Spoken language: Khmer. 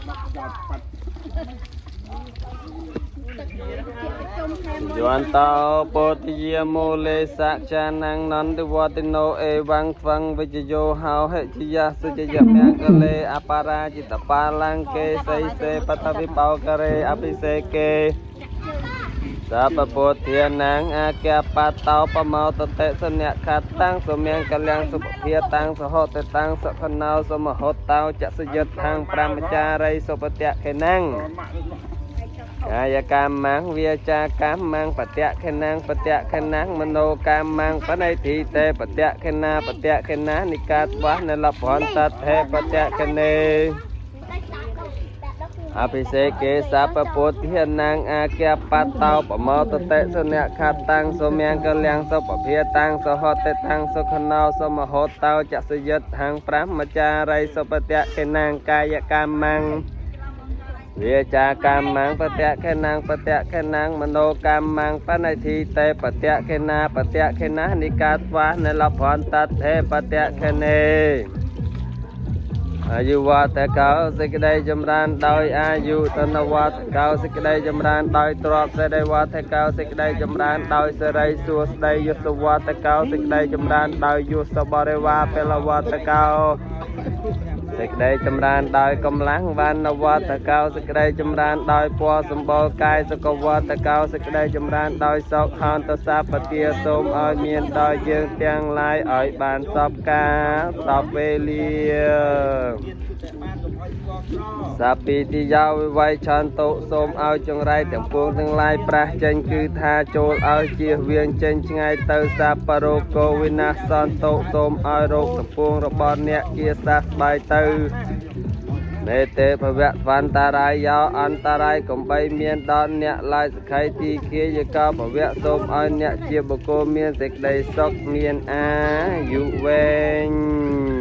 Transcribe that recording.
ដល់ប៉ាត់ យន្តោពោធិយាមូលេសៈចានងនន្ទវតិណោអេវੰខ្វੰវិជយោហោហិជយៈសុជយមង្គលេអបរាជិតបាលង្កេសីសេបតវិបោករេអភិសេកេសពពុទ្ធានងអាគ្យាបតោបមោតតិសនៈខតាំងសុមង្គលំសុភាតាំងសហតតាំងសុខណោសមហតតោចសយិតខាងប្រមចារីសុបតៈខេណង ម៉ាក់នេះ កាយកម្មងវាចាកម្មងបតៈខណងបតៈខណងមโนកម្មងបណៃធីតេបតៈខណាបតៈខណានិកាតវះនលភន្តថេបតៈខណេអភិសេកេសពពុទ្ធានងអាគ្យាបតោបមោតតិសនៈខតាំងសុមង្គលំសុពភាតាំងសហតិតាំងសុខណោសមហោតោចសយិតហាងប្រមចារីសុបតៈខណងកាយកម្មង វាចាកម្មងបតៈខេណាងបតៈខេណាងមโนកម្មងបណិធីតេបតៈខេណាបតៈខេណានិកាត្វានលភន្តថេបតៈខេនេអាយុវត្តកោសេចក្តីចម្រើនដោយអាយុតនវត្តកោសេចក្តីចម្រើនដោយទ្រព្យសេរីវត្តកោសេចក្តីចម្រើនដោយសេរីសួស្តីយុសវត្តកោសេចក្តីចម្រើនដោយយុសបរិវាពលវត្តកោ សេចក្តីចម្រើនដោយកម្លាំងវណ្ណវត្តកោសេចក្តីចម្រើនដោយពណ៌សម្បុរកាយសុខវត្តកោសេចក្តីចម្រើនដោយសោកហន្តសាពទាសូមឲ្យមានដល់យើងទាំងឡាយឲ្យបានសពកាលសពវេលាសាពីទីយោវិវ័យឆន្តុសូមឲ្យចង្រៃទាំងពួងទាំងឡាយប្រះចេញគឺថាចូលឲ្យជៀសវាងចេញឆ្ងាយទៅសាបរោគោវិនាសន្តុសូមឲ្យរោគទាំងពួងរបស់អ្នកជាសះស្បើយទៅមេទេភវៈវន្តរាយយោអន្តរាយកុំបីមានដល់អ្នកឡើយសក្ខីទីគាយកោភវៈសូមឲ្យអ្នកជាបុគ្គលមានសេចក្តីសុខមានអាយុវែង។